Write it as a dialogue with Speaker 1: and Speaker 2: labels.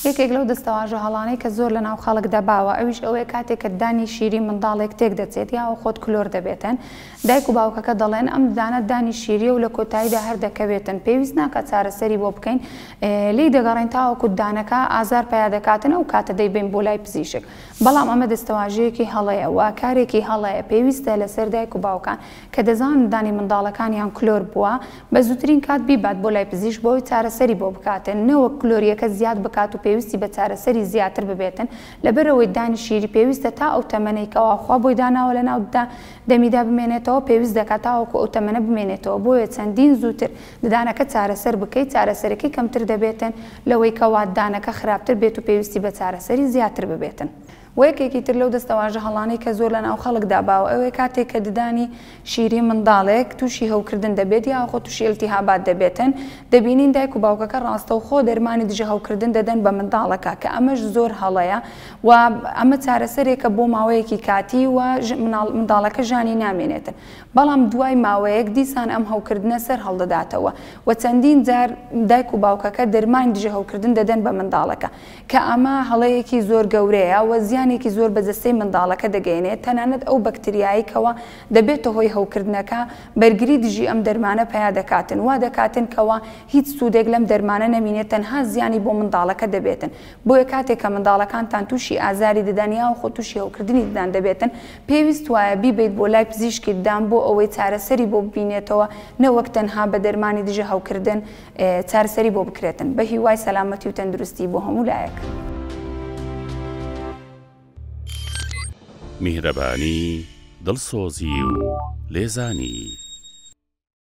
Speaker 1: یەکێک لەو دەستەواژە هەڵانەی کە زۆر لەناو خەڵکدا باوە ئەویش ئەوەیە کاتێک کە ددانی شیری منداڵێک تێک دەچێت یاوە خۆت کلۆر دەبێتن دایک و باوکەکە دەڵێن ئەم ددانە ددانی شیریە و لە کۆتاییدا هەر دەکەوێتن پێویست ناکات چارەسەری بۆ بکەین لێی دەگەڕێین تاوەکو ددانەکە ئازار پەیا دەکاتن ئەو کاتە دەیبەین بۆ لای پزیشک بەڵام ئەمە دەستەواژەیەکی هەڵەیە و کارێکی هەڵەیە پێویستە لەسەر دایک و باوکان کە دەزانن ددانی منداڵەکانیان کلۆر بووە بە زووترین کات بیبات بۆ لای پزیشک بۆ ئەوەی چارەسەری بۆ بکاتن نەوەک کلۆریەکە زیاد بکات و پێویستی بە چارەسەری زیاتر ببێتن لەبەرئەوەی دانی شیری پێویستە تا ئەو تەمەنەی کەوا خوا بۆی داناوە لەناو دەمیدا بمێنێتەوە پێویست دەکات تاوەکو ئەو تەمەنە بمێنێتەوە بۆیە چەندین زووتر ددانەکە چارەسەر بکەیت چارەسەرەکەی کەمتر دەبێتن لەوەی کەوا ددانەکە خراپتر بێت و پێویستی بە چارەسەری زیاتر ببێتن. وە یەکێکی تر لەو دەستەواژە هەڵانەی کە زۆر لەناو خەڵکدا باوە ئەوەیە کاتێک کە ددانی شیری منداڵێک تووشی هەوکردن دەبێت یاخۆ تووشی ئیلتیهابات دەبێتن دەبینین دایک و باوکەکە ڕاستەوخۆ دەرمانی دژە هەوکردن دەدەن بە منداڵەکە کە ئەمەش زۆر هەڵەیە و ئەمە چارەسەرێکە بۆ ماوەیەکی کاتی و منداڵەکە ژانی نامێنێتن بەڵام دوای ماوەیەک دیسان ئەم هەوکردنە سەر هەڵدەداتەوە و چەندین جار دایک و باوکەکە دەرمانی دژە هەوکردن دەدەن بە منداڵەکە کە ئەمە هەڵەیەکی زۆر گەورەیە و زیانێکی زۆر بە جەستەی منداڵەکە دەگەیەنێت، تەنانەت ئەو بەکتریایەی کەوا دەبێتە هۆی هەوکردنەکە بەرگری دژی ئەم دەرمانە پەیا دەکاتن وا دەکاتن کەوا هیچ سوودێک لەم دەرمانە نەمینێت تەنها زیانی بۆ منداڵەکە دەبێتن بۆیە کاتێک کە منداڵەکانتان تووشی ئازاری ددان یاوەخۆ تووشی هەوکردنی ددان دەبێتن پێویست وایە بیبەیت بۆ لای پزیشکی ددان بۆ ئەوەی چارەسەری بۆ ببینێتەوە نەوەک تەنها بە دەرمانی دژە هەوکردن چارەسەری بۆ بکرێتن بە هیوای سەلامەتی و تەندروستی بۆ هەموو لایەک.
Speaker 2: میهرەبانی، دڵسۆزی و لێزانی.